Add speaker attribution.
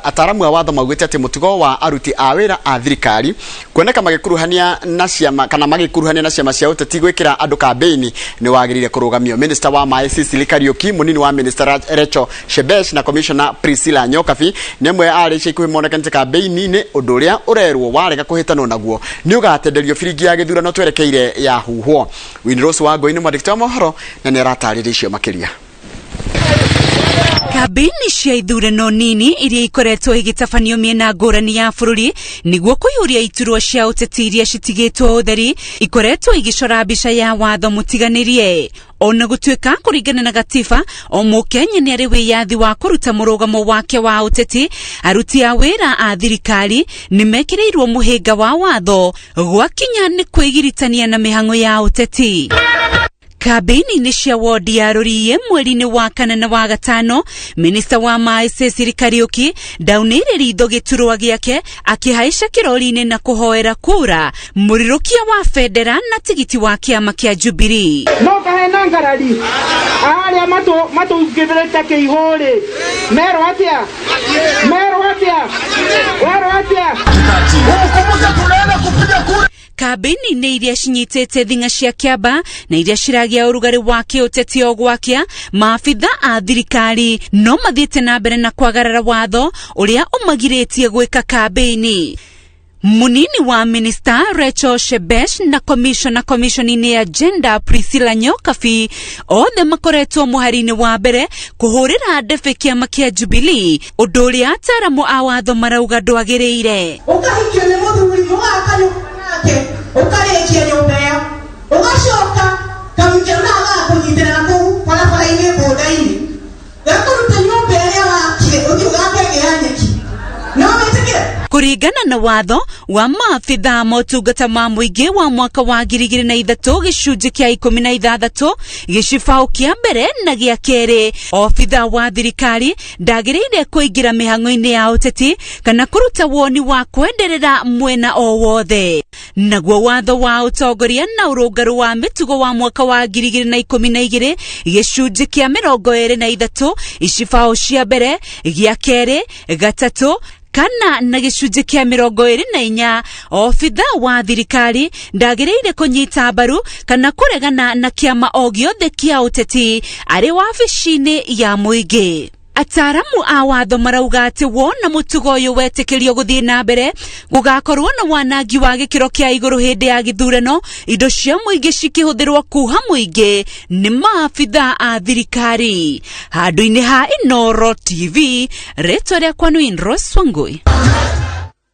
Speaker 1: Ataaramu a watho maugĩte atĩ mũtugo wa aruti a wĩra a thirikari kuoneka magĩkuruhania na ciama kana magĩkuruhania na ciama cia ũteti gwĩkĩra andũ kambĩini nĩ wagĩrĩire kũrũgamio. Minista wa maĩ Cecily Kariuki, mũnini wa minista Rachel Shebesh na commissioner Priscilla Nyokabi nĩ amwe a arĩa ica ikuhĩ monekanĩte kambĩini-inĩ, ũndũ ũrĩa ũrerwo warega kũhĩtanwo naguo nĩ ũgatenderio biringi ya gĩthurano twerekeire ya huhwo. Winrose Wangũi nĩ mwandĩki wa mohoro na nĩ aratarĩria icio makĩria.
Speaker 2: Kambĩini cia ithurano nini iria ikoretwo igĩtabanio mĩena ngũrani ya bũrũri nĩguo kũiyũria iturwa cia ũteti iria citigĩtwo ũtheri ikoretwo igĩcora mbica ya watho mũtiganĩrie. Ona gũtuĩka kũringana na gatiba o mũkenya nĩ arĩ wĩyathi wa kũruta mũrũgamo wake wa ũteti, aruti a wĩra a thirikari nĩ mekĩrĩirwo mũhĩnga wa watho gwakinya nĩ kwĩgiritania na mĩhang'o ya ũteti. Kambĩini-inĩ cia wondi ya Rũriĩ mweri-inĩ wa kana na wa gatano, minista wa maĩ Cecily Kariuki ndaunĩire ritho gĩturwa gĩake akĩhaica kĩrori-inĩ na kũhoera kura mũrirũkia wa bendera na tigiti wa kĩama kĩa Jubilee.
Speaker 3: No kahena ngarari arĩa matũngĩrĩte kĩihũ rĩ merwo atĩa merwo atĩa werwo atĩa
Speaker 4: Umukumbuke tunaenda kupiga kura.
Speaker 2: Kambĩini-inĩ iria cinyitĩte thing'a cia kĩamba na iria ciragĩa ũrugarĩ wa kĩũteti o gwakĩa, maabitha a thirikari no mathiĩte na mbere na kwagarara watho ũrĩa ũmagirĩtie gwĩka kambĩini. Munini wa minista Rachel Shebesh na komishona komishoni-inĩ ya gender Priscilla Nyokabi othe makoretwo mũhari-inĩ wa mbere kũhũrĩra ndebe kĩama kĩa Jubilee, ũndũ ũrĩa ataaramu a watho marauga ndwagĩrĩire.
Speaker 5: Ũkahikio nĩ mũthuri, mũgaka nyũmba nake, ũkarĩkia nyũmba ĩyo, ũgacoka kamũkĩro na agakũnyitĩra na kũu barabara-inĩ bũnda-inĩ, gakũruta nyũmba ĩrĩa wakire ũthiĩ ũgake ĩngĩ ya nyeki. No wĩtĩkĩre?
Speaker 2: Kũringana na watho wa maabithaa motungata ma mũingĩ wa mwaka wa 2003 gĩcunjĩ kĩa 16 gĩcibaũ kĩa mbere na gĩa kerĩ, obithaa wa thirikari ndagĩrĩire kũingĩra mĩhang'o-inĩ ya ũteti kana kũruta woni wa kwenderera mwena o wothe. Naguo watho wa ũtongoria na ũrũngarũ wa mĩtugo wa mwaka wa 2012 gĩcunjĩ kĩa 23 icibaũ cia mbere, gĩa kerĩ, gatatũ, kana na gĩcunjĩ kĩa 24 obitha wa thirikari ndagĩrĩire kũnyita mbaru kana kũregana na kĩama o gĩothe kĩa ũteti arĩ wabici-inĩ ya mũingĩ. Ataaramu a watho marauga atĩ wona mũtugo ũyũ wetĩkĩrio gũthiĩ na mbere, gũgakorwo na wanangi wa gĩkĩro kĩa igũrũ hĩndĩ ya gĩthurano, indo cia mũingĩ cikĩhũthĩrwo kuha mũingĩ nĩ maabitha a thirikari. Handũ-inĩ ha Inooro TV, rĩtwa rĩakwa nĩ Rose Wangui.